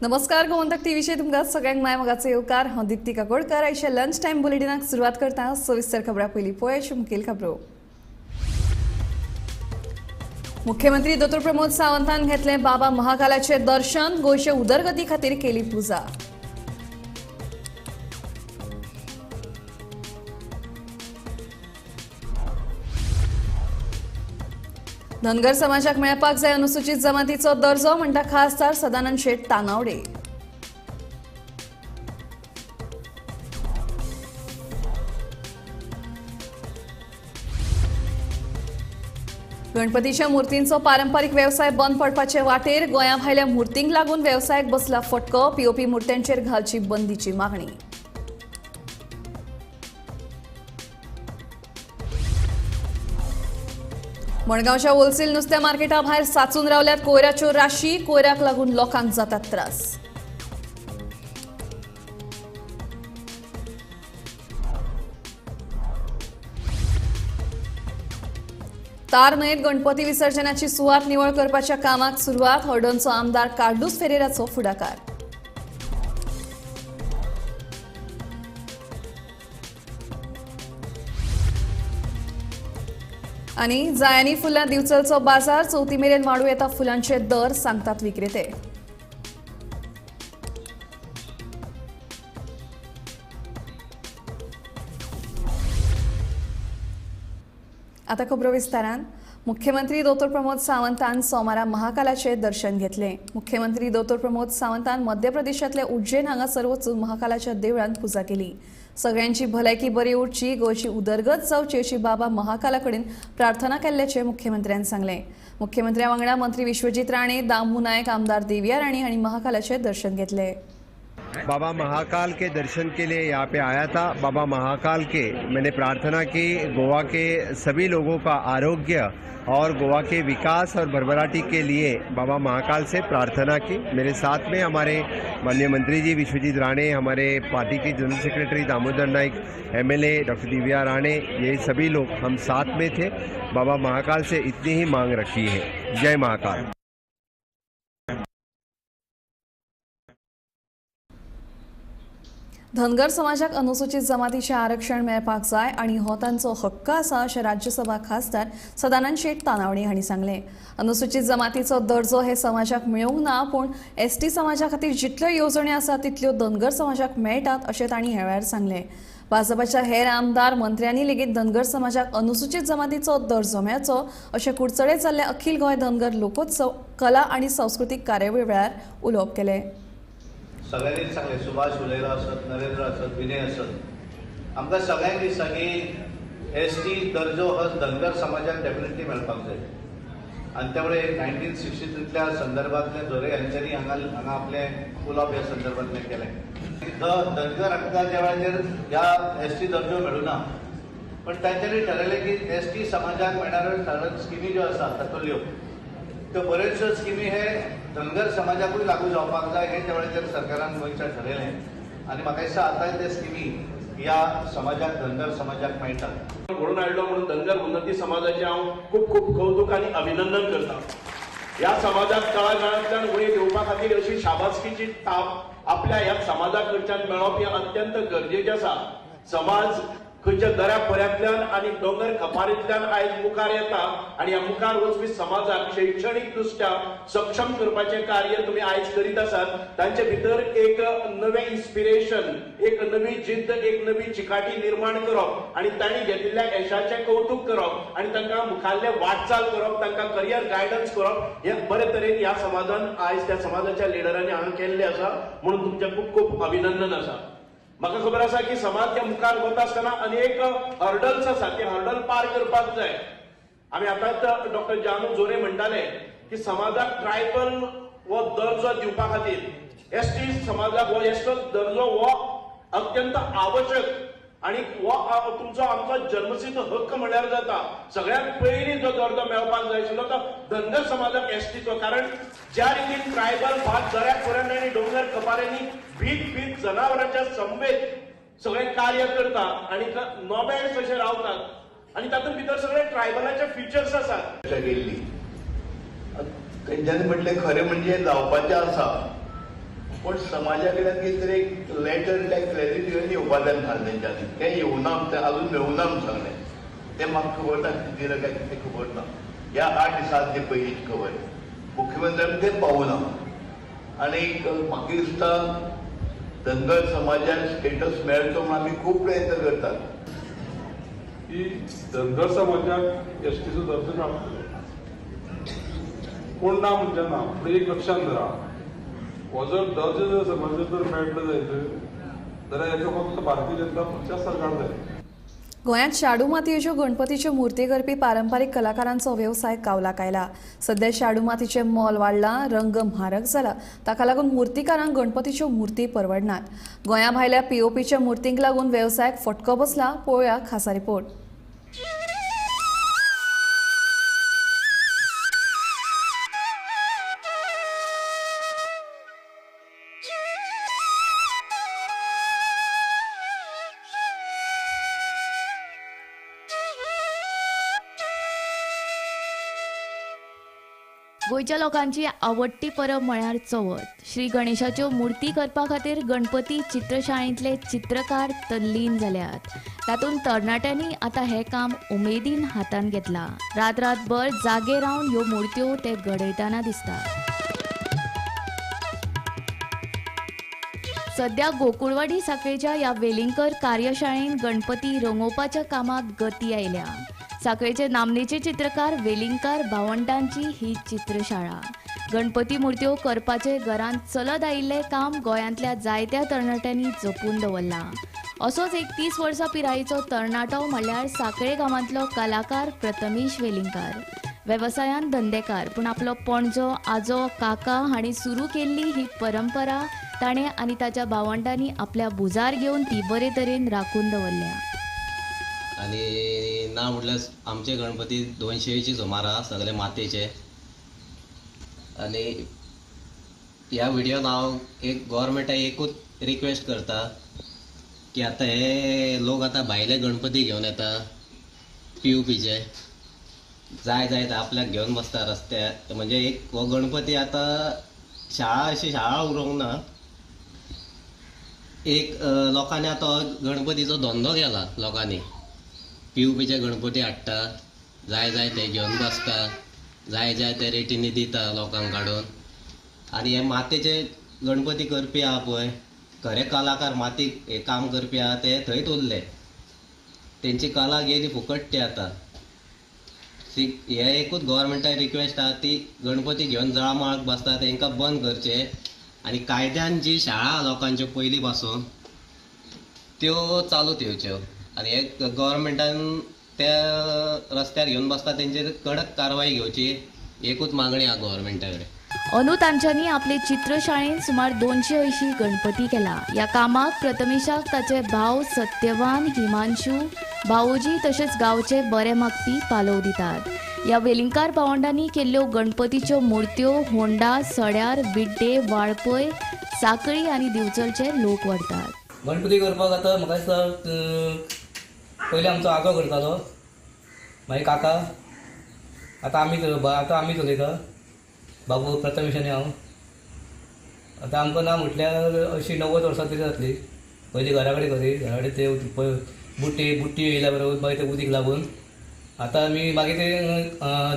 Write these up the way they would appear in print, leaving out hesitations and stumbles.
नमस्कार, गोमंतक टीव्हीचेर तुमकां सगळ्यांक माय मोगाचो येवकार. हांव दीप्ती काकोडकर. आयच्या लंच टायम बुलेटिनाक सुरवात करता. सविस्तर खबरां पयलीं पळोवया मुखेल खबरो. मुख्यमंत्री दोतोर प्रमोद सावंतान घेतले बाबा महाकालाचे दर्शन. गोंयचे उदरगती खातीर केली पुजा. धनगर समाजाक मेळपाक जाय अनुसूचित जमातीचो दर्जो, म्हणटा खासदार सदानंद शेट तानावडे. गणपतीच्या मूर्तींचो पारंपारीक वेवसाय बंद पडपाचे वाटेर. गोंया भायल्या मूर्तींक लागून वेवसायाक बसला फटको. पीओपी मूर्त्यांचेर घालची बंदीची मागणी. मडगांवच्या होलसेल नुस्त्या मार्केटा भायर साचून रावल्यात कोयराच्यो राशी. कोयराक लागून लोकांक जातात त्रास. तार न्हंयेत गणपती विसर्जनाची सुवात निवळ करपाच्या कामाक सुरवात. हळदणचो आमदार कार्लुस फेरेराचो फुडाकार. आनी जायांनी फुलां दिवचलचो बाजार. चवथी मेरेन वाडूं येता फुलांचे दर, सांगतात विक्रेते. आता खबरो विस्तारान. मुख्यमंत्री दोतोर प्रमोद सावंतान सोमारा महाकालाचे दर्शन घेतले. मुख्यमंत्री दोतोर प्रमोद सावंतान मध्य प्रदेशांतल्या उज्जैन हांगासर वचून महाकालाच्या देवळांत पुजा केली. सगळ्यांची भलायकी बरी उरची, गोंयची उदरगत जावची अशी बाबा महाकाला कडेन प्रार्थना केल्ल्याचें मुख्यमंत्र्यान सांगलें. मुख्यमंत्र्या वांगडा मंत्री विश्वजीत राणे, दामू नायक, आमदार देविया राणे हांणी महाकालाचे दर्शन घेतले. बाबा महाकाल के दर्शन के लिए यहाँ पे आया था. बाबा महाकाल के मैंने प्रार्थना की, गोवा के सभी लोगों का आरोग्य और गोवा के विकास और भरभराटी के लिए बाबा महाकाल से प्रार्थना की. मेरे साथ में हमारे माननीय मंत्री जी विश्वजीत राणे, हमारे party K general secretary Damodar Naik, MLA doctor Divya Rane, ये सभी लोग हम साथ में थे. बाबा महाकाल से इतनी ही मांग रखी है. जय महाकाल. धनगर समाजाक अनुसूचित जमातीचें आरक्षण मेळपाक जाय आनी हो तांचो हक्क आसा अशें राज्यसभा खासदार सदानंद शेट तानावडे हांणी सांगलें. अनुसूचित जमातीचो दर्जो हे समाजाक मेळूंक ना, पूण एसटी समाजा खातीर जितल्यो येवजण्यो आसा तितल्यो धनगर समाजाक मेळटात अशें तांणी ह्या वेळार सांगलें. भाजपाच्या हेर आमदार मंत्र्यांनी लेगीत धनगर समाजाक अनुसूचित जमातीचो दर्जो मेळचो अशें कुडचडे जाल्ल्या अखिल गोंय धनगर लोकोत्सव कला आनी संस्कृतीक कार्यावळी वेळार उलोवप केलें. सगळ्यांनीच सांगलें, सुभाष उलयलो आसत, नरेंद्र आसत, विनय आसत, आमकां सगळ्यांक दिसता की एस टी दर्जो हो धनगर समाजाक डेफिनेटली मेळपाक जाय. आनी त्यामुळे 1963तल्या संदर्भांतलें झोरे हांच्यांनी हांगा हांगा आपलें उलोवप ह्या संदर्भांतलें केलें. धनगर हांकां ज्या वेळाचेर ह्या एस टी दर्जो मेळुना, पण तांच्यांनी ठरयलें की एस टी समाजाक मेळणाऱ्यो साधारण स्किमी ज्यो आसा तातूंतल्यो त्यो बऱ्योचश्यो स्किमी हे धनगर समाजाकूय लागू जावपाक जाय हें त्या वेळाचेर सरकारान गोंयच्या ठरयलें. आनी म्हाका दिसता आतांय ते स्किमी ह्या समाजाक, धनगर समाजाक मेळटात. घडोवन हाडलो म्हणून धनगर उन्नती समाजाचें हांव खूब खूब कौतुक आनी अभिनंदन करता. ह्या समाजाक तळागाळांतल्यान वयर येवपा खातीर अशी शाबासकीची थाप आपल्या ह्या समाजा कडच्यान मेळप हें अत्यंत गरजेचें आसा. समाज खंयच्या दऱ्या पर्यांतल्यान आनी दोंगर कपारींतल्यान आयज मुखार येता आनी ह्या मुखार वचपी समाजाक शैक्षणीक दृश्ट्या सक्षम करपाचें कार्य तुमी आयज करीत आसात. तांचे भितर एक नवें इन्स्पिरेशन, एक नवी जिद्द, एक नवी चिकाटी निर्माण करप आनी तांणी घेतिल्ल्या यशाचें कौतुक करप आनी तांकां मुखाल्ले वाटचाल करप, तांकां करियर गायडन्स करप हें बरे तरेन ह्या समाजान आयज त्या समाजाच्या लिडरांनी हांगा केल्लें आसा. म्हणून तुमचें खूब खूब अभिनंदन आसा. म्हाका खबर आसा की समाज त्या मुखार वता आसतना अनेक हर्डल्स आसा, ते हर्डल पार करपाक जाय. आमी आतांच डॉक्टर जानू जोरे म्हणटाले की समाजाक ट्रायबल हो दर्जो दिवपा खातीर एस टी समाजाक हो एस टी दर्जो हो अत्यंत आवश्यक आनी हो तुमचो आमचो जन्मसिद्ध हक्क म्हणल्यार जाता. सगळ्यांत पयलीं जो दर्जो मेळपाक जाय आशिल्लो तो धनगर समाजाक एसटीचो, कारण ज्या रितीन ट्रायबल भाग दऱ्या खोऱ्यांनी आनी डोंगर कपाऱ्यांनी भीत भीत जनावरांच्या समवेत सगळें कार्य करता आनी नोमॅड्स अशे रावतात आनी तातूंत भितर सगळे ट्रायबलाचे फिचर्स आसात. गेल्ली तेंच्यांनी म्हटलें खरें म्हणजे जावपाचें आसा. पूण समाजा कडल्यान कितें तरी एक लेटर काय क्लॅरिटी येवपा जाय सांगलें तेंच्यांनी. तें येवना, तें अजून मेळूना म्हूण सांगलें. तें म्हाका खबर ना कितें दिलां काय कितें खबर ना. ह्या 8 दिसांतली पयलींची खबर मुख्यमंत्र्यान तें पावना. आनी म्हाका दिसता धनगर समाजाक स्टेटस मेळचो म्हूण आमी खूब प्रयत्न करतात. की धनगर समाजाक एसटीचो दर्जो मेळटलो कोण ना म्हणजे ना, पूण एक लक्षात धरा, हो जर दर्जो जर समाजाक जर मेळटलो जायत जाल्यार हेका फक्त भारतीय जनता पक्षा सरकार जाय. गोंयांत शाडू मातयेच्यो गणपतीच्यो मूर्ती करपी पारंपारीक कलाकारांचो वेवसाय कावलाक आयला. सध्या शाडू मातीचें मोल वाडलां, रंग म्हारग जाला, ताका लागून मूर्तिकारांक गणपतीच्यो मूर्ती परवडनात. गोंया भायल्या पीओपीच्या मूर्तींक लागून वेवसायाक फटको बसला. पळोवया खासा रिपोर्ट. गोंयच्या लोकांची आवडटी परब म्हळ्यार चवथ. श्री गणेशाच्यो मूर्ती करपा खातीर गणपती चित्रशाळेंतले चित्रकार तल्लीन जाल्यात. तातूंत तरणाट्यांनी आतां हें काम उमेदीन हातांत घेतलां. रात रातभर जागे रावन ह्यो मुर्त्यो ते घडयतना दिसतात. सध्या गोकुळवाडी साखळेच्या ह्या वेलिंगकर कार्यशाळेंत गणपती रंगोवपाच्या कामाक गती आयल्या. साखळेचे नामनेचे चित्रकार वेलिंगकार भावंडांची ही चित्रशाळा. गणपती मूर्त्यो करपाचे घरांत चलत आयिल्लें काम गोंयांतल्या जायत्या तरणाट्यांनी जपून दवरलां. असोच एक 30 वर्सां पिरायेचो तरणाटो म्हणल्यार साखळे गांवांतलो कलाकार प्रथमेश वेलिंगकार. वेवसायान धंदेकार, पूण आपलो पणजो, आजो, काका हांणी सुरू केल्ली ही परंपरा ताणें आनी ताच्या भावंडांनी आपल्या भुजार घेवन ती बरे तरेन राखून दवरल्या. आनी ना म्हटल्यार आमचे गणपती 200 सुमार आहा, सगळे मातयेचे. आनी ह्या व्हिडियोन हांव एक गोवोरमेंटाक एकूच रिक्वेस्ट करता की आतां हे लोक आतां भायले गणपती घेवन येता पीओपीचे, जाय जाय ते आपल्याक घेवन बसता रस्त्यार. म्हणजे एक हो गणपती आतां शाळा अशी शाळा उरोंक ना, एक लोकांनी आतां गणपतीचो धंदो केला. लोकांनी पीओपीचे गणपती हाडटा, जाय जाय ते घेवन बसता, जाय जाय ते रेटींनी दिता लोकांक काडून. आनी हे मातयेचे गणपती करपी आहा पळय, खरे कलाकार माती हे काम करपी आहा ते थंयच उरले, तेंची कला गेली फुकट. ते आतां हे एकूच गोवोरमेंटाक रिक्वेस्ट आहा ती गणपती घेवन जळामळाक बसता तेंकां बंद करचें. आनी कायद्यान जी शाळा लोकांच्यो पयलीं पासून त्यो चालू ठेवच्यो. आनी हे गव्हर्मेंटान त्या रस्त्यार घेवन बसता तेंचेर कडक कारवाय घेवची, एकूच मागणी आहा गव्हर्मेंटा कडेन. अंदू तांच्यांनी आपले चित्रशाळेंत सुमार 280 गणपती केला. ह्या कामाक प्रथमेशाक ताचे भाव सत्यवान, हिमांशू, भावोजी तशेंच गांवचे बरे मागपी पालव दितात. ह्या वेलिंगकार भावंडांनी केल्ल्यो गणपतीच्यो मुर्त्यो होंडा, सड्यार, बिड्डे, वाळपय, साखळी आनी दिवचलचे लोक व्हरतात. गणपती करपाक आतां म्हाका दिसता पयलीं आमचो आजो करतालो, मागीर काका, आतां आमी चलयता, बाबू प्रथमेश आनी हांव. आतां आमकां ना म्हटल्यार अशी 90 वर्सां तरी जातली. पयलीं घरा कडेन करी, घरा कडेन ते बुट्टी येयल्या बरोबर मागीर ते उदीक लागून आतां आमी मागीर ते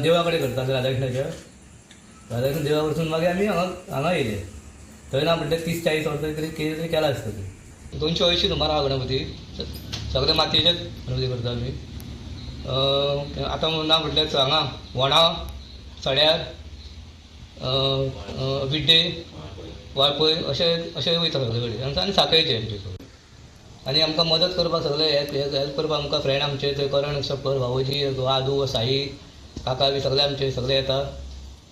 देवा कडेन करताले, राधाकृष्णाच्या. राधाकृष्ण देवा वचून मागीर आमी हांगा येयले. थंय ना म्हटल्यार 30-40 वर्सां तरी कितें तरी केलां आसतलें. 280 सुमार आहा गणपती, सगळे मातयेचेच गणपती करता आमी. आतां ना म्हटल्यार हांगा वणा, सड्यार, बिड्डे, वाळपय अशें अशें वयता सगळे कडेन आनी साखळेचे आमचे. आनी आमकां मदत करपाक सगळे हेल्प करपाक आमकां फ्रेंड आमचे ते करण शप्पर, भावोजी, आदू, साई, काका बी सगळे आमचे सगळे येता.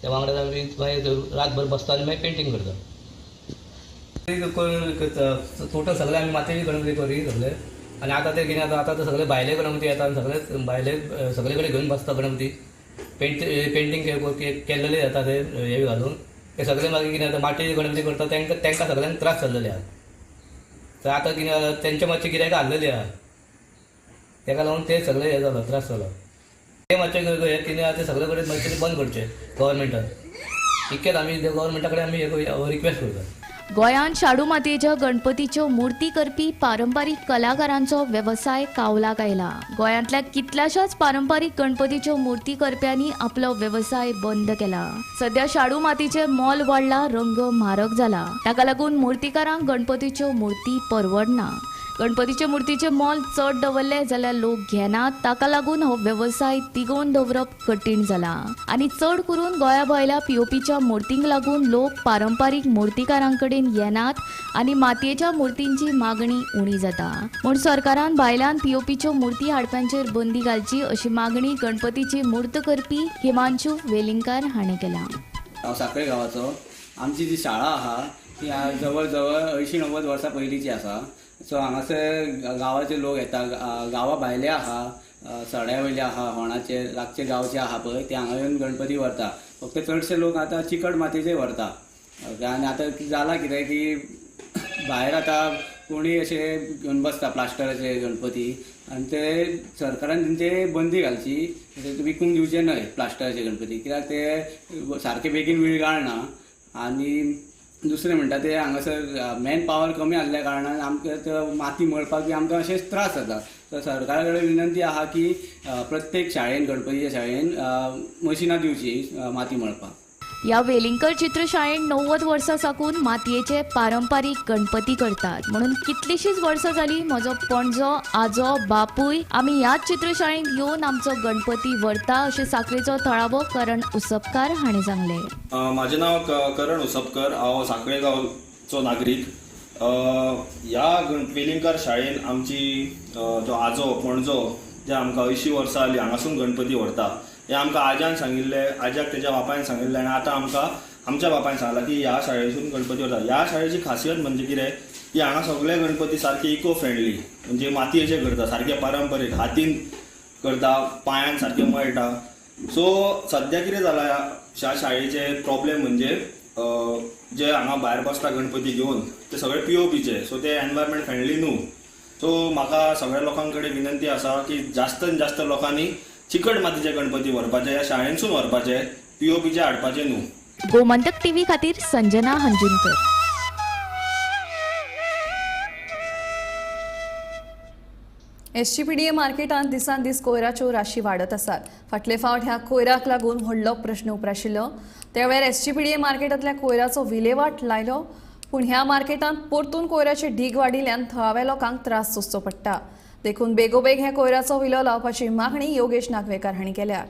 ते वांगडा आमी मागीर रातभर बसता आनी मागीर पेंटींग करता. टोटल सगळे आमी मातयेचे गणपती करी सगळे. आनी आतां ते कितें जाता, आतां ते सगळे भायले गणपती येता आनी सगळे भायले सगळे कडेन घेवन बसता गणपती. पेंटींग केल्लेले जाता ते हे घालून ते सगळे. मागीर कितें जाता, मातयेचे गणपती करता तांकां सगळ्यांक त्रास जाल्लेले आहा. तर आतां कितें जाता, तेंचे मातशे गिरायकां हाडलेले आहा, ताका लागून ते सगळे हे जालो त्रास जालो. ते मातशे हे कितें आहा ते सगळे कडेन मातशें बंद करचें गव्हर्मेंटान. इतकेच आमी गव्हर्मेंटा कडेन आमी रिक्वेस्ट करता. गोंयांत शाडू मातयेच्या गणपतीच्यो मूर्ती करपी पारंपारीक कलाकारांचो वेवसाय कावलाक आयला. गोंयांतल्या कितल्याशाच पारंपारीक गणपतीच्यो मूर्ती करप्यांनी आपलो वेवसाय बंद केला. सध्या शाडू मातयेचे मोल वाडला, रंग म्हारग जाला. ताका लागून मूर्तिकारांक गणपतीच्यो मूर्ती परवडना. गणपतीचे मूर्तीचे मोल चड दवरले जाल्यार लोक घेनात. ताका लागून हो वेवसाय तिगोवन दवरप कठीण जाला आनी चड करून गोंया भायल्या पीओपीच्या मूर्तींक लागून लोक पारंपारीक मूर्तिकारां कडेन येनात आनी मातयेच्या मूर्तींची मागणी उणी जाता. म्हूण सरकारान भायल्यान पीओपीच्यो मूर्ती हाडप्यांचेर बंदी घालची अशी मागणी गणपतीची मूर्त करपी हिमांशू वेलिंगकार हाणें केला. हांव साखळे गांवाचो. आमची जी शाळा आहा ती जवळ जवळ 80-90 वर्सां पयलींची आसा. सो हांगासर गांवाचे लोक येता, गांवा भायले आहा, सड्या वयले आहा, होणाचे लागचे गांवचे आहा पळय, ते हांगा येवन गणपती व्हरता. फक्त चडशे लोक आतां चिकट मातयेचे व्हरता. आनी आतां जालां कितें की भायर आतां कोणी अशे घेवन बसता प्लास्टराचे गणपती आनी ते सरकारान तेंचे बंदी घालची, विकूंक दिवचे न्हय प्लास्टराचे गणपती, कित्याक ते सारके बेगीन विरगाळना. आनी दुसरें म्हणटा ते हांगासर मॅन पावर कमी आसल्या कारणान आमकां माती मळपाक बी आमकां अशेंच त्रास जाता. सो सरकारा कडेन विनंती आहा की प्रत्येक शाळेन, गणपतीच्या शाळेन मशिनां दिवची माती मळपाक. ह्या वेलिंगकर चित्रशाळेन 90 वर्सां साकून मातयेचे पारंपारीक गणपती करतात. म्हणून कितलीशीच वर्सां जाली म्हजो पणजो, आजो, बापूय आमी ह्याच चित्रशाळेंत येवन आमचो गणपती व्हरता अशें साखळेचो थळावो करण उसपकार हाणें सांगलें. म्हाजें नांव करण उसपकर. हांव साखळे गांवचो नागरीक. ह्या वेलिंगकर शाळेन आमची जो आजो पणजो जे आमकां 80 वर्सां जालीं हांगासून गणपती व्हरता. हें आमकां आज्यान सांगिल्लें, आज्याक तेज्या बापायन सांगिल्लें आनी आतां आमकां आमच्या बापायन सांगलां की ह्या शाळेसून गणपती व्हरता. ह्या शाळेची खासियत म्हणजे कितें की हांगा सगळे गणपती सारके इको फ्रेंडली, म्हणजे मातयेचे करता, सारके पारंपरीक हातीन करता, पांयान सारके मळटा. सो सद्या कितें जालां ह्या शाळेचे प्रॉब्लेम म्हणजे जे हांगा भायर बसता गणपती घेवन ते सगळे पीओपीचे, सो ते एनवायरमेंट फ्रेंडली न्हू. सो म्हाका सगळ्या लोकां कडेन विनंती आसा की जास्तान जास्त लोकांनी चिकट मातीचे गणपती व्हरपाचे, ह्या शाळेंतसून व्हरपाचे, पीओपीचे हाडपाचे न्हू. गोमंतक टीव्ही खातीर संजना हंजुनकर. एसजीपीडीए मार्केटांत दिसान दीस कोयराच्यो राशी वाडत आसात. फाटले फावट ह्या कोयराक लागून व्हडलो प्रश्न उप्राशिल्लो. त्या वेळार एसजीपीडीए मार्केटांतल्या कोयराचो विलेवाट लायलो, पूण ह्या मार्केटांत परतून कोयराचे ढीग वाडिल्ल्यान थळाव्या लोकांक त्रास सोंसचो पडटा. देखून बेगोबेग ह्या कोयराचो विलो लावपाची मागणी योगेश नागवेकर हांणी केल्या.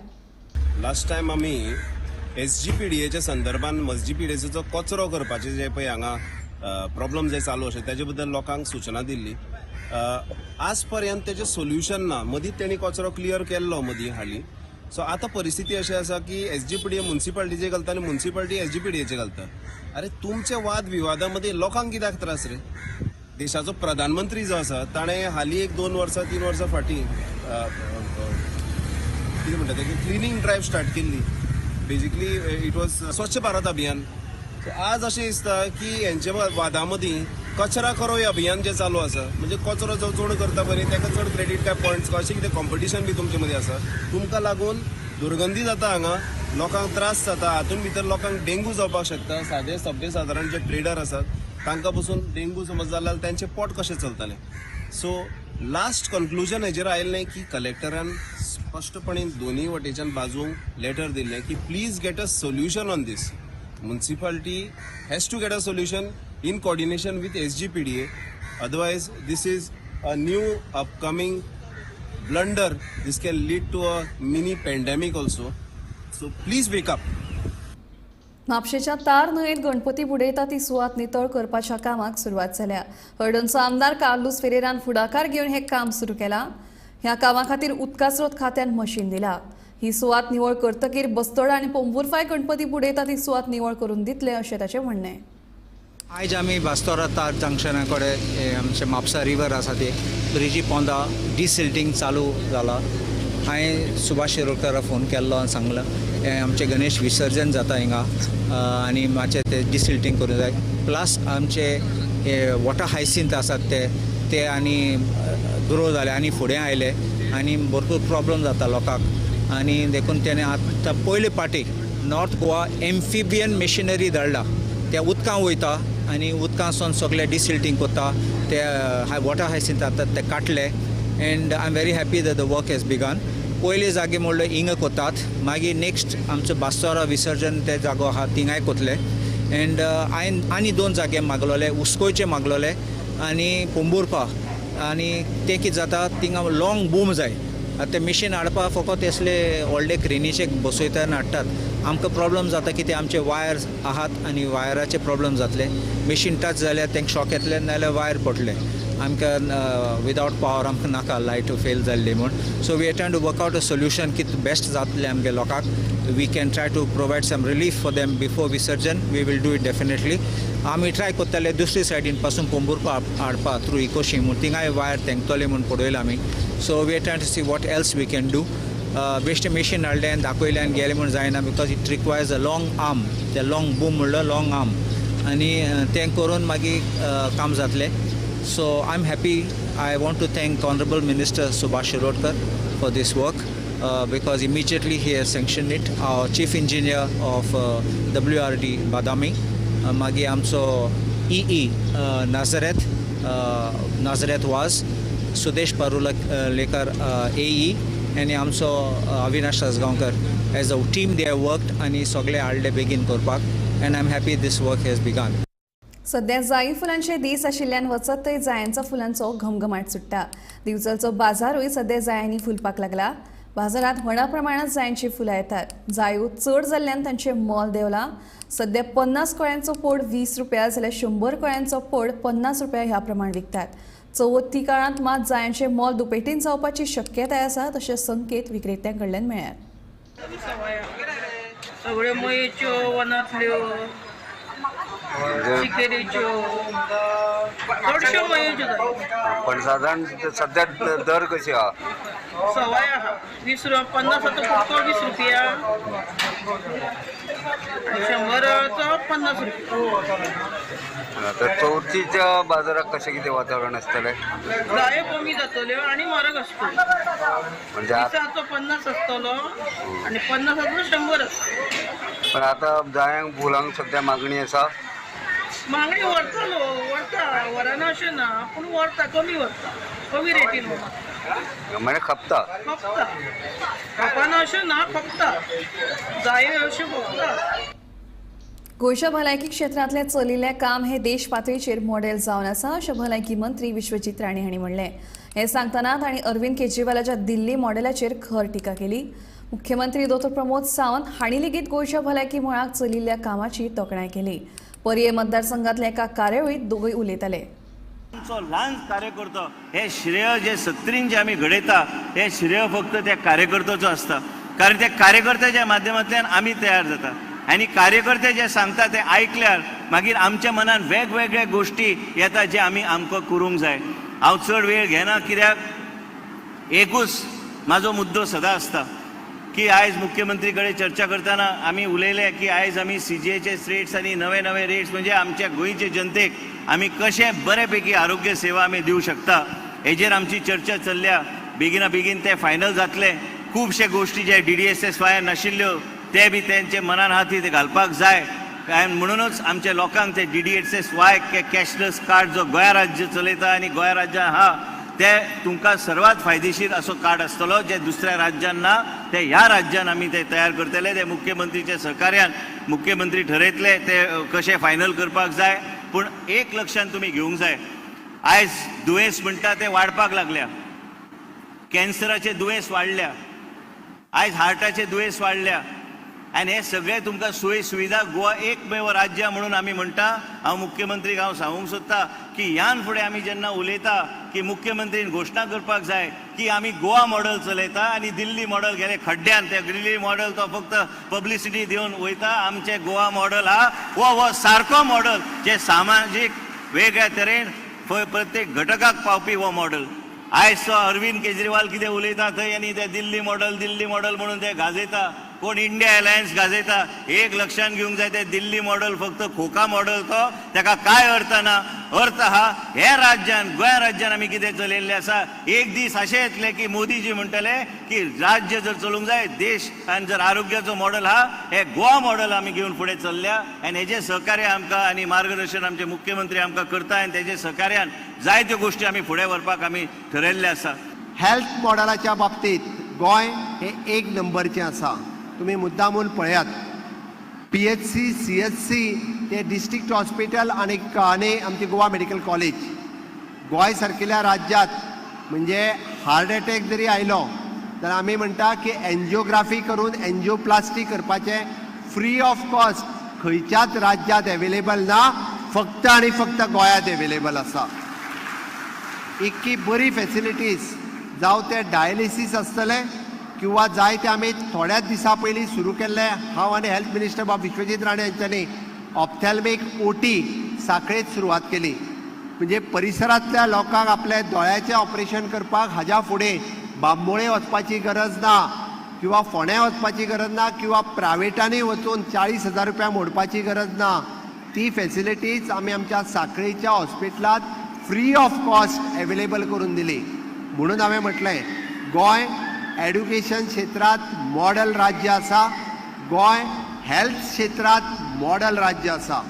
लास्ट टायम आमी एसजीपीडीएच्या संदर्भात एसजीपीडीएचो जो कचरो करपाचे जे पळय हांगा प्रॉब्लम जे चालू आसा तेजे बद्दल लोकांक सुचना दिल्ली. आज पर्यंत तेजें सोल्युशन ना. मदींच तेणी कचरो क्लियर केल्लो मदीं हाली. सो आतां परिस्थिती अशी आसा की एसजीपीडीए मुन्सिपाल्टीचे घालता आनी मुन्सिपाल्टी एसजीपीडीएचे घालता. अरे तुमचे वाद विवादा मदीं लोकांक कित्याक त्रास रे? देशाचो प्रधानमंत्री जो आसा ताणें हालीं एक 2 वर्सां 3 वर्सां फाटीं कितें म्हणटा तें क्लिनींग ड्रायव्ह स्टार्ट केल्ली. Basically it was Swachh Bharat Abhiyan. आज अशें दिसता की हेंच्या वादा मदीं कचरा करो हे अभियान जें चालू आसा, म्हणजे कचरो जो चड करता पळय ताका चड क्रेडीट काय पॉयंट्स अशें कितें कॉम्पिटिशन बी तुमचे मदीं आसा. तुमकां लागून दुर्गंधी जाता हांगा, लोकांक त्रास जाता, हातूंत भितर लोकांक डेंगू जावपाक शकता. सादे सभ्य सादारण जे ट्रेडर आसात तांकां पसून डेंगू समज जाल्यार तांचें पोट कशें चलतलें. सो लास्ट कन्क्लुजन हेजेर आयिल्लें की कलेक्टरान स्पश्टपणे दोनूय वटेच्यान बाजूंक लेटर दिल्लें की please get a solution on this. Municipality has to get a solution in coordination with SGPDA, otherwise this is a new upcoming blunder. This can lead to a mini pandemic also. So please wake up. म्हापशेच्या तार न्हंयेत गणपती बुडयता ती सुवात नितळ करपाच्या कामाक सुरवात जाल्या. हळदणचो आमदार कार्लूस फेरेरान फुडाकार घेवन हें काम सुरू केलां. ह्या कामा खातीर उदकास्रोत खात्यान मशीन दिला. ही सुवात निवळ करतकीर बस्तोडा आनी पोंबुर्फाय गणपती बुडयता ती सुवात निवळ करून दितले अशें ताचें म्हणणें. आयज आमी बास्तोरा तार जंक्शना कडेन आमचे म्हापसा रिवर आसा ते ब्रिजी पोंदा डिसिल्टींग चालू जाला. हांवें सुभाष शिरोडकाराक फोन केल्लो आनी सांगलां आमचें गणेश विसर्जन जाता हिंगा आनी मातशें तें डिसिल्टींग करूंक जाय. प्लस आमचे हे वॉटर हायसिंथ आसात ते आनी ग्रो जाले आनी फुडें आयले आनी भरपूर प्रॉब्लम जाता लोकांक. आनी देखून तेणें आतां पयले पाटी नॉर्थ गोवा एम्फिबियन मशिनरी धाडला. त्या उदकां वयता आनी उदकांसून सगळे डिसिल्टींग कोत्ता ते वॉटर हायसिंथ जातात ते काडले and I am very happy that the work has begun. पयले जागे म्हणल्यार हिंगा कोतात, मागीर नेक्स्ट आमचो बास्तोरा विसर्जन ते जागो आहा थिंगाय कोतले एंड हांवें आनी दोन जागे मागलोले, उसकोयचे मागलोले आनी पोंबुर्पा. आनी तें कितें जाता थिंगा लॉंग बूम जाय, आतां ते मिशीन हाडपा फकत असले व्हडले क्रेनीचे बसयता आनी हाडटात. आमकां प्रॉब्लम जाता की ते आमचे वायर आहात आनी वायराचे प्रॉब्लम जातले, मिशीन टच जाल्यार तांकां शॉक येतले नाजाल्यार वायर पडले, आमकां विदावट पावर आमकां नाका लायट फेल जाल्ली म्हूण. So we are trying to work out a solution कितें बेस्ट जातलें आमगे लोकांक. We can try to provide some relief for them before Visarjan, we will do it definitely. आमी ट्राय करतले दुसरी सायडीन पासून पोंबुर्पा हाडपा थ्रू इकोशी म्हूण, थिंगाय वायर तेंकतले म्हूण पळयलां आमी. So we are trying to see what else we can do. बेश्टें machine हाडलें आनी दाखयलें आनी गेलें म्हूण जायना, because it requires a long arm, ते लॉंग बूम म्हणल्यार लॉंग आर्म आनी तें करून मागीर काम जातलें. So I am happy. I want to thank honourable minister Subhash Shirodkar for this work, because immediately he has sanctioned it. Our chief engineer of WRD Badami, मागीर आमचो EE Nazareth, Nazareth Vaz, Sudesh Parulekar AE आनी आमचो Avinash Rajgaonkar. As a team they have worked आनी सगळे हाडले बेगीन करपाक and I am happy this work has begun. सध्या जाई फुलांचे दीस आशिल्ल्यान वचत थंय जायांच्या फुलांचो घमघमाट सुट्टा. दिवचलचो बाजारूय सध्या जायांनी फुलपाक लागला. बाजारात व्हडा प्रमाणात जायांची फुलां येतात. जायो चड जाल्ल्यान तांचें मोल देंवलां. सध्या 50 कळ्यांचो पोड 20 रुपया जाल्यार 100 कळ्यांचो पोड 50 रुपया ह्या प्रमाण विकतात. चवथी काळांत मात जायांचें मोल दुपेटीन जावपाची शक्यताय आसा तशे संकेत विक्रेत्यां कडल्यान मेळ्ळ्यात. सगळ्यो मयेच्यो, वनांतल्यो, चिकेरीच्यो, चडश्यो मयेच्यो. पण साधारण सध्या दर कशी आहा? सवाय आहा 20 रुपया, 50 फुटको 20 रुपया, 100चो 50 रुपया. आता चवथीच्या बाजाराक कशें कितें वातावरण आसतलें? जायो कमी जातल्यो आनी म्हारग आसतल्यो. म्हणजे 20चो 50 आसतलो आनी 50चो 100 आसतलो. पण आता जायांक फुलांक सध्या मागणी आसा. मागणी व्हरता लोक, व्हरता, व्हरना अशें ना, पूण व्हरता, कमी व्हरता, कमी रेटीन व्हरता. म्हणजे खपता, खपता, खपना अशें ना, खपता, जायो अश्यो खपता. गोंयच्या भलायकी क्षेत्रांतलें चलिल्लें काम हें देश पातळीचेर मॉडेल जावन आसा अशें भलायकी मंत्री विश्वजीत राणे हांणी म्हणलें. हें सांगतना तांणी अरविंद केजरीवालाच्या दिल्ली मॉडेलाचेर खर टिका केली. मुख्यमंत्री दोतोर प्रमोद सावंत हांणी लेगीत गोंयच्या भलायकी मळाक चलिल्ल्या कामाची तोखणाय केली. पर्ये मतदारसंघातल्या एका कार्यावळीत दोगूय उलयताले. आमचो ल्हान कार्यकर्तो हे श्रेय जे सत्रीन जे आमी घडयता हे श्रेय फक्त त्या कार्यकर्त्याचो आसता, कारण त्या कार्यकर्त्याच्या माध्यमांतल्यान आमी तयार जाता आनी कार्यकर्ते जे सांगता ते आयकल्यार मागीर आमच्या मनान वेगवेगळ्या गोश्टी येता जे आमी आमकां करूंक जाय. हांव चड वेळ घेना कित्याक एकूच म्हाजो मुद्दो सदां आसता की आयज मुख्यमंत्री कडेन चर्चा करतना आमी उलयले की आयज आमी CGHS rates आनी नवे नवे रेट्स म्हणजे आमच्या गोंयचे जनतेक आमी कशें बरे पैकी आरोग्य सेवा आमी दिवं शकता हेजेर आमची चर्चा चल्ल्या. बेगिना बेगीन ते फायनल जातले. खुबशे गोश्टी जे DDSSY नाशिल्ल्यो ते बी तेंचे मनान आहा ती घालपाक जाय. कारण म्हणूनच आमच्या लोकांक ते DDSSY cashless card जो गोंया राज्य चलयता आनी गोंया राज्यान आहा ते तुमकां सर्वात फायदेशीर असो कार्ड आसतलो जे दुसऱ्या राज्यान ना ते ह्या राज्यान आमी ते तयार करतले. ते मुख्यमंत्रीच्या सहकार्यान मुख्यमंत्री ठरयतले ते कशें फायनल करपाक जाय. पूण एक लक्षान तुमी घेवंक जाय, आयज दुयेंस म्हणटा ते वाडपाक लागल्या, कॅन्सराचे दुयेंस वाडल्या, आयज हार्टाचे दुयेंस वाडल्या आनी हे सगळे तुमकां सोयी सुविधा गोवा एकमेव राज्य म्हणून आमी म्हणटा. हांव मुख्यमंत्रीक हांव सांगूंक सोदता की ह्यान फुडें आमी जेन्ना उलयता की मुख्यमंत्रीन घोशणा करपाक जाय की आमी गोवा मॉडल चलयता आनी दिल्ली मॉडल गेले खड्ड्यान. ते दिल्ली मॉडल तो फक्त पब्लिसिटी दिवन वयता. आमचें गोवा मॉडल आहा हो सारको मॉडल जे सामाजीक वेगळ्या तरेन प्रत्येक घटकाक पावपी हो मॉडल. आयज तो अरविंद केजरीवाल कितें उलयता थंय आनी ते दिल्ली मॉडल दिल्ली मॉडल म्हणून ते गाजयता. कोण इंडिया अलायन्स गाजयता. एक लक्षांत घेवंक जाय, ते दिल्ली मॉडल फक्त खोका मॉडल, तो ताका कांय अर्थ ना. अर्थ आहा हे राज्यान, गोंय राज्यान आमी कितें चलयल्लें आसा. एक दीस अशें येतलें की मोदीजी म्हणटले की राज्य जर चलूंक जाय, देश आनी जर आरोग्याचो मॉडल आहा, हे गोवा मॉडल आमी घेवन फुडें चल्ल्या आनी हेजें सहकार्य आमकां आनी मार्गदर्शन आमचे मुख्यमंत्री आमकां करता आनी तेजे सहकार्यान जायत्यो गोश्टी आमी फुडें व्हरपाक आमी ठरयल्लें आसा. हेल्थ मॉडलाच्या बाबतीत गोंय हे एक नंबरचें आसा. तुमी मुद्दामून पळयात, PHC, CHC ते डिस्ट्रिक्ट हॉस्पिटल आनी आनी आमची गोवा मेडिकल कॉलेज. गोंय सारकिल्या राज्यांत म्हणजे हार्ट एटॅक जरी आयलो तर आमी म्हणटा की एन्जियोग्राफी करून एन्जियोप्लास्टी करपाचें फ्री ऑफ कॉस्ट खंयच्याच राज्यांत एवेलेबल ना, फक्त आनी फक्त गोंयांत एवेलेबल आसा. इतकी बरी फेसिलिटीज, जावं ते डायलिसीस आसतलें किंवा जाय ते आमी थोड्याच दिसां पयलीं सुरू केल्ले, हांव आनी हेल्थ मिनिस्टर बाब विश्वजीत राणे हांच्यांनी ऑप्थॅल्मीक OT साखळेत सुरवात केली. म्हणजे परिसरांतल्या लोकांक आपल्या दोळ्याचें ऑपरेशन करपाक हाज्या फुडें बांबोळे वचपाची गरज ना किंवा फोंड्या वचपाची गरज ना किंवा प्रायवेटांनी वचून 40,000 रुपया मोडपाची गरज ना. ती फेसिलिटीज आमी आमच्या साखळेच्या हॉस्पिटलांत फ्री ऑफ कॉस्ट एवेलेबल करून दिली. म्हणून हांवें म्हटलें, गोंय एड्युकेशन क्षेत्रांत मॉडल राज्य आसा, गोंय हेल्थ क्षेत्रांत मॉडल राज्य आसा.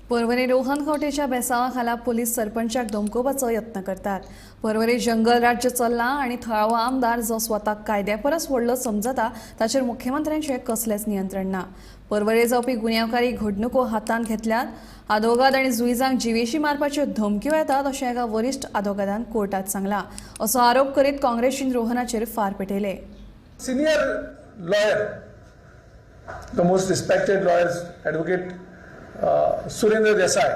पर्वरी रोहन खंवटेच्या बेसावा खाला पुलीस सरपंचाक धमकोवपाचो यत्न करतात. पर्वरी जंगल राज्य चल्लां आनी थळावो आमदार जो स्वताक कायद्या परस व्हडलो समजता ताचेर मुख्यमंत्र्यांचें कसलेंच नियंत्रण ना. पर्वरे जावपी गुन्यांवकारी घडणुको हातांत घेतल्यात. आदोगाद आनी जुईजांक जिवेशी मारपाच्यो धमक्यो येतात अशें एका वरिश्ठ आदोगादान कोर्टात सांगलां. असो आरोप करीत काँग्रेसीन रोहनाचेर फार पेटयले. Senior lawyer, the most respected lawyers, advocate Surendra Desai,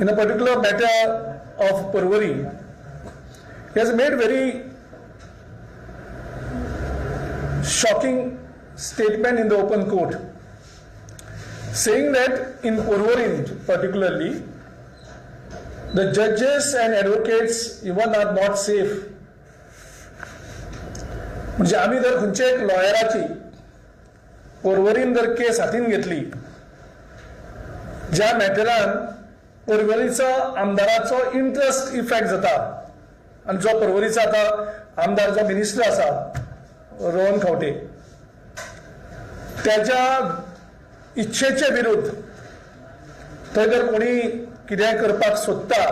in a particular matter of Porvorim, he has made very shocking statement in the open court, saying that in Porvorim particularly, the judges and advocates even are not safe. म्हणजे आमी जर खंयच्या एक लॉयराची पर्वरीन जर केस हातीन घेतली, ज्या मॅटरान पर्वरीचो आमदाराचो interest effect जाता आनी जो पर्वरीचो आतां आमदार जो मिनिस्टर आसा रोहन खंवटे, त्याच्या इच्छेचे विरुद्ध थंय जर कोणी कितेंय करपाक सोदता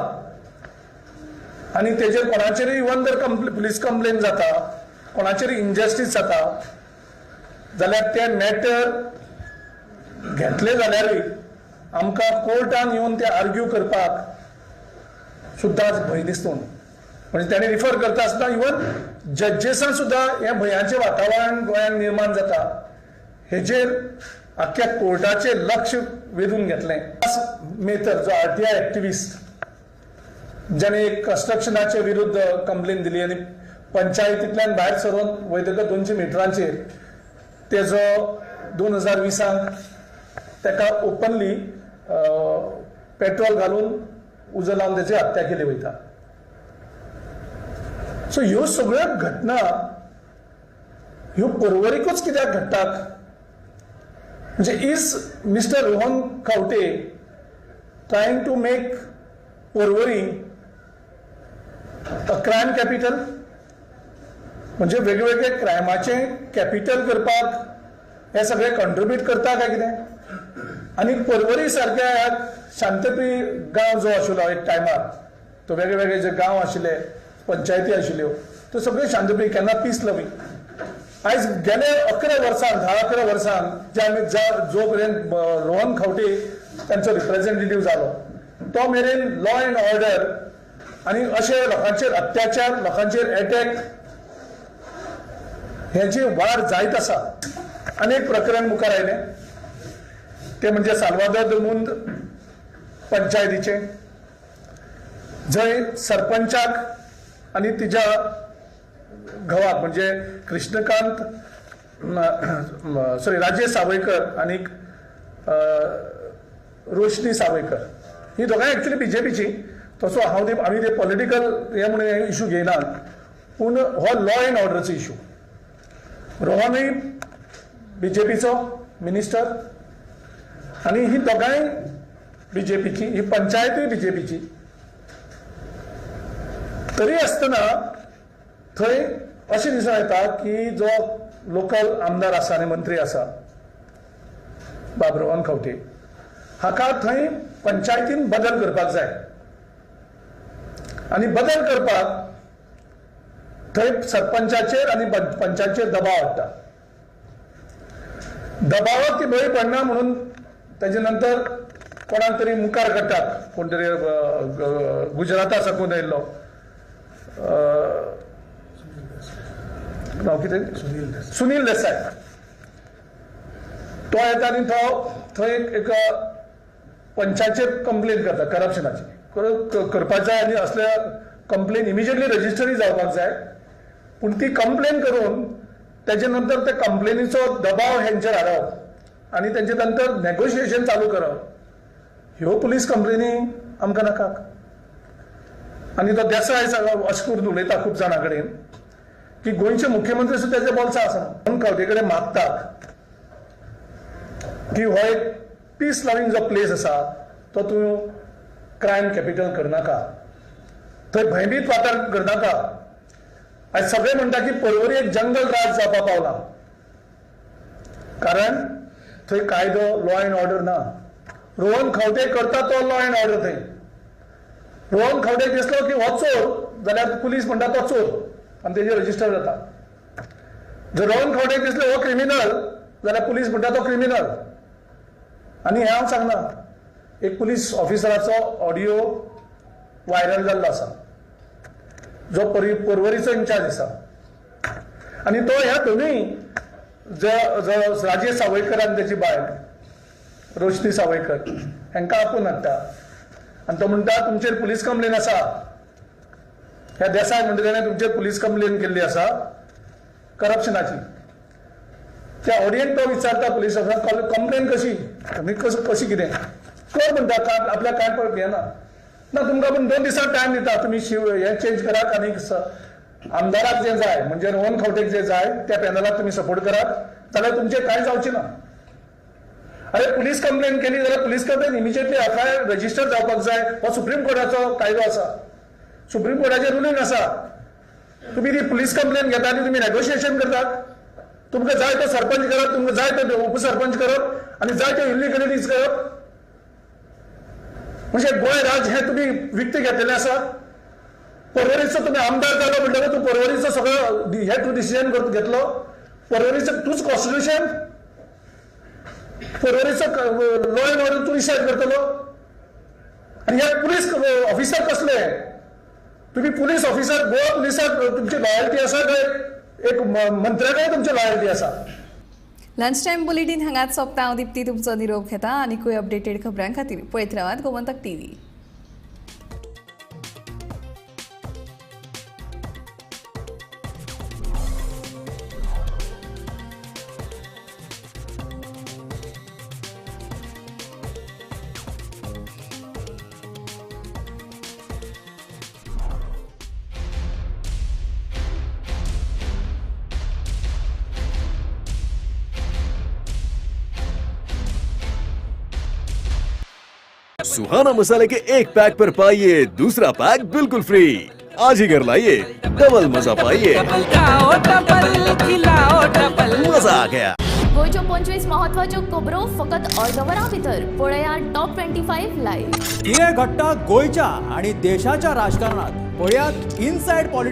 आनी तेजेर कोणाचेरूय इवन जर पुलीस कंप्लेन जाता, कोणाचेर इनजस्टीस जाता जाल्यार ते मॅटर घेतले जाल्यारूय आमकां कोर्टान येवन ते आर्ग्यू करपाक सुद्दां भंय दिसता. म्हणजे ताणें रिफर करता आसतना इवन जजेसान सुद्दां हें भंयाचें वातावरण गोंयांत निर्माण जाता हेजेर आख्ख्या कोर्टाचें लक्ष वेधून घेतलें. मेतर जो RTI activist ज्याने कन्स्ट्रक्शनाचे विरुद्ध कंप्लेन दिली आनी पंचायतींतल्यान भायर सरून वयतकच 200 मिटरांचेर तेजो 2020 ताका ओपनली पेट्रोल घालून उजो लावन तेची हत्या केली वयता. सो ह्यो सगळ्यो घटना ह्यो पर्वरीकूच कित्याक घडटात? म्हणजे is mister Rohan Khaunte trying to make Porvorim a crime capital? म्हणजे वेगवेगळे क्रायमाचे कॅपिटल करपाक हे सगळे कंट्रिब्यूट करता काय कितें? आनी पर्वरी सारक्या ह्या शांतप्रिय गांव जो आशिल्लो एक टायमार, तो वेगळे वेगळे जे गांव आशिल्ले, पंचायती आशिल्ल्यो, त्यो सगळे शांतप्रिय केन्ना पीस लवी. आयज गेले 11 वर्सां 10-11 वर्सां जे आमी जो पर्यंत रोहन खंवटे तांचो रिप्रेझेंटेटीव जालो तो मेरेन लॉ एंड ऑर्डर आनी अशे लोकांचेर अत्याचार, लोकांचेर एटॅक हेची वाड जायत आसा. आनी एक प्रकरण मुखार आयलें ते म्हणजे साल्वादोर the मुंद पंचायतीचें, जंय सरपंचाक आनी तिच्या घोवाक म्हणजे कृष्णकांत सॉरी राजेश सावयकर आनी रोशनी सावयकर ही दोगांय एक्चुअली बीजेपीची. तसो हांव ते आमी ते पॉलिटिकल हे म्हणून इशू घेयनात, पूण हो लॉ एंड ऑर्डरचो इशू. रोहनूय बीजेपीचो मिनिस्टर आनी ही दोगांय बीजेपीची, ही पंचायतूय बीजेपीची. तरी आसतना थंय अशें दिसून येता की जो लोकल आमदार आसा आनी मंत्री आसा बाब रोहन खंवटे हाका थंय पंचायतीन बदल करपाक जाय आनी बदल करपाक थंय सरपंचाचेर आनी पंचाचेर दबाव हाडटा. दबावाक ती बळी पडना म्हणून ताजे नंतर कोणाक तरी मुखार काडटात, कोण तरी गुजराता साकून आयिल्लो नांव कितें, सुनील देसाय, तो येता आनी तो थंय एक पंचाचेर कंप्लेन करता करप्शनाची करपाक जाय आनी असल्या कंप्लेन इमिजिएटली रजिस्टरूय जावपाक जाय. पूण ती कंप्लेन करून तेजे नंतर त्या कंप्लेनीचो दबाव हेंचेर हाडप आनी तेंचे नंतर नेगोशिएशन चालू करप, ह्यो पुलीस कंप्लेनी आमकां नाका. आनी तो देसाय अशें करून उलयता खूब जाणां कडेन की गोंयचे मुख्यमंत्री सुद्दां तेजे बोल्सा आसा. म्हणून खंवटे कडेन मागतात की हो एक पीस लव्हिंग जो प्लेस आसा तो तूं क्रायम कॅपिटल करनाका, थंय भंयभीत वातावरण करनाका. आयज सगळे म्हणटा की पर्वरी एक जंगल राज जावपाक पावला, कारण थंय कायदो लॉ एंड ऑर्डर ना. रोहन खंवटे करता तो लॉ एंड ऑर्डर. थंय रोहन खंवटे दिसलो की हो चोर जाल्यार पुलीस म्हणटा तो चोर आनी तेजेर रजिस्टर जाता. जर रोहन खंवटे दिसलो हो क्रिमिनल जाल्यार पुलीस म्हणटा तो क्रिमिनल. आनी हें हांव सांगना, एक पुलीस ऑफिसराचो ऑडियो व्हायरल जाल्लो आसा जो पर्वरीचो इन्चार्ज आसा आनी तो ह्या दोनूय जो राजेश सावयकर आनी तेची बायल रोशनी सावयकर हांकां आपोवन हाडटा आनी तो म्हणटा तुमचेर पुलीस कंप्लेन आसा, ह्या देसाय म्हणटा तेणें तुमचेर पुलीस कंप्लेन केल्ली आसा करप्शनाची. त्या ऑडियन तो विचारता पुलीस ऑफिसर कंप्लेन कशी आनी कशी कितें कर म्हणटा, आपल्याक कांय पळय घेना ना, तुमकां पूण 2 दिसां टायम दिता, तुमी हें चेंज करात आनी आमदाराक जें जाय म्हणजे रोहन खंवटेक जें जाय त्या पॅनलाक तुमी सपोर्ट करात जाल्यार तुमचें कांय जावचें ना. अरे पुलीस कंप्लेन केली जाल्यार police complain immediately FIR register जावपाक जाय, हो सुप्रीम कोर्टाचो कायदो आसा, सुप्रीम कोर्टाचें रुलींग आसा. तुमी ती पुलीस कंप्लेन घेता आनी तुमी नेगोशिएशन करतात, तुमकां जाय तो सरपंच करप, तुमकां जाय तो उपसरपंच करप आनी जाय त्यो इलिगलिटीज करप. म्हणजे गोंय राज्य हें तुमी विकतें घेतलेलें आसा. पर्वरीचो तुमी आमदार जालो म्हणटकच तूं पर्वरीचो सगळो हे तूं डिसिजन घेतलो, पर्वरीचो तूंच कॉन्स्टिट्युशन, पर्वरीचो लॉ एंड ऑर्डर तूं डिसायड करतलो. आनी हे पुलीस ऑफिसर कसले? तुमी पुलीस ऑफिसर गोवा पुलिसाक तुमची लॉयल्टी आसा काय एक मंत्र्या कडेन तुमची लॉयल्टी आसा? लंच टायम बुलेटीन हांगाच सोंपता. हांव दीप्ती तुमचो निरोप घेता. आनीकूय अपडेटेड खबरां खातीर पळयत रावात गोमंतक टीव्ही. सुहाना मसाले के एक पैक पर पाइए दूसरा पैक बिल्कुल फ्री। आज ही घर लाइए, डबल मजा पाइए। मजा आ गया। गोंयच्यो 25 महत्वाच्यो खबरो फकत अर्द वरां भितर पळया टॉप 25 लायव्ह। कितें घडटा गोंयच्या आनी देशाच्या राजकारणात पळयात इनसायड पॉलिटिक्स।